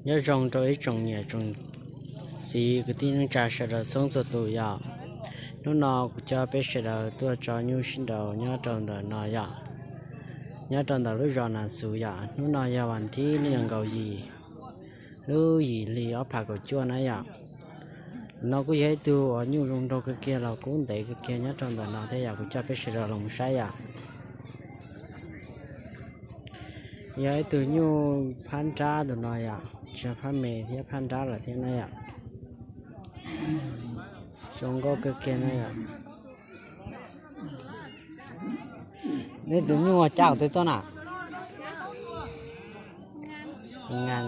Nyob zoo rau ib tsoom niam tsoom txiv kwv tij neej tsa sawv daws txhua txhua tus yom. Hnub no kuv coj peb sawv daws tuaj tso nyuj sib nraus nyob rau ntawm no yom. Nyob rau ntawm lub zos Nas Xus yom. Hnub no yog vas thib nees nkaum yim lub yim hli ob phav kaum cuaj na yom. No kuj yog ib tug uas nyuj zoo nraug kawg kiag los kub ntev kawg kiag nyob rau ntawm no thiab yom, kuv coj peb sawv daws los saib yom. Yog ib tug nyuj phab nrab tus no yom, tsis yog phab me thiab, phab nrab lawm thiab na yom. Zoo nkauj kawg kiag na yom. Neb tus nyuj cab qhov twg tuaj na? Ngan,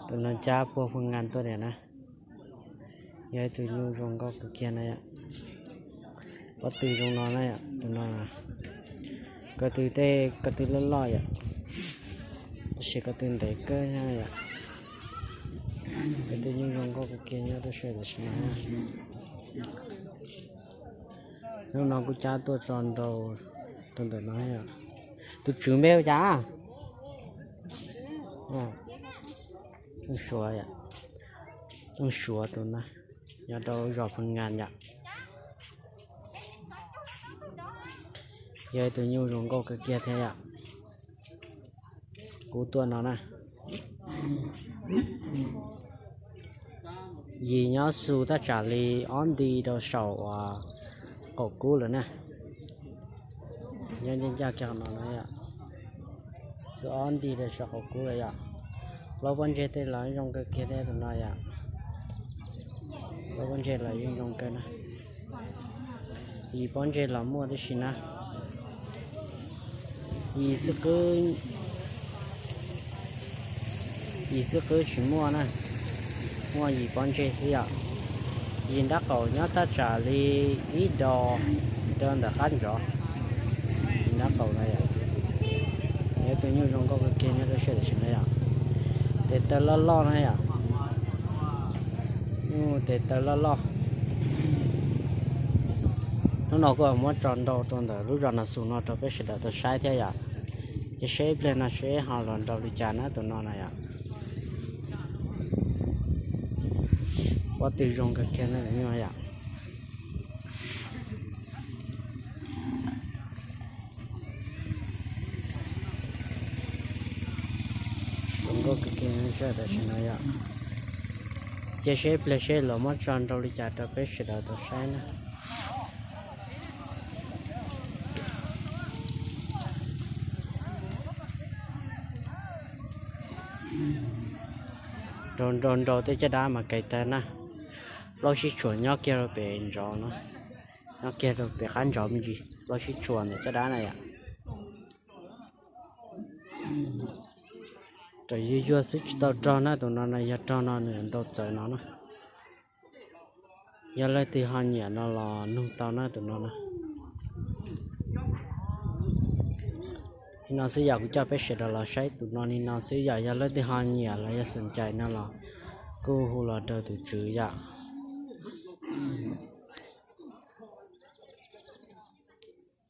tus no cab puag phu ngan tuaj tiag na. Yog ib tug nyuj zoo nkauj kawg kiag na yom. Pob tw zoo no na yom, tus no ko tw tej ko tw loj loj yom, tab sis ko tw ntev kawg yom. Ko tw nyuj zoo nkauj kawg kiag nyob rau sawv tam sim no. Hnub no kuj cab tuaj tso nraus rau ntawm no. Tus tswv npe hu cas? Txooj Suav, Txooj Suav tus na, nyob rau zos Phu Ngan yom. Yog ib tug nyuj zoo nkauj kawg kiag thiab yom. Kub tuaj no na. Yim nyob xu thaj tsam li ob nti rau saum uas qaum kub lawm na. Nyob ncaj ncaj kiag qhov no na yom. Xu ob nti rau saum qaum kub lawm yom. Plaub pob ntseg tej los zoo kawg kiag thiab tus no yom. Plaub pob ntseg los yeej zoo kawg na. Yim pob ntseg los muaj tib si na. Yim xwb qwb, yim xwb qwb tsis muaj na. Muaj yim pob ntseg xwb yom. Yim nrab qaum nyob thaj tsam li ib dos rau ntawm qab ntsov. Yim nrab qaum no yom. Yog tus nyuj zoo nkauj kawg kiag nyob rau sawv tam sim no yom. Tes taw loj loj na yom. Nyuj tes taw loj loj. Hnub no kuj muab tso nrau rau ntawm lub zos Nas Xus no rau peb sawv daws tau saib thiab yom. Ces seb ib pliag no seb ho los nrau li cas na tus no na yom. Pob tw zoo kawg kiag na nyuj yom. Zoo nkauj kawg kiag tam sim no yom. Ces seb ib pliag seb los muab tso nrau li cas rau peb sawv daws tau saib na. Nrau nrau nrau tej caj dab mas kais tag na. Plaub sib tshuam nyob kiag rau pem ntsov no, nyob kiag rau pem qab ntsov me ntsis, plaub sib tshuam ntawm caj dab na yom. Raws yuag yuag xwb tsis tau rog na, tus no na yog rog no nws nrau txawv no na. Yog leej twg ho nyiam no los nug tau na tus no na. Nim no xwb yog kuv coj peb sawv daws los saib tus no nim no xwb yom, yog leej twg ho nyiam los yog xom cai no los kuj hu los rau tus tswv yom.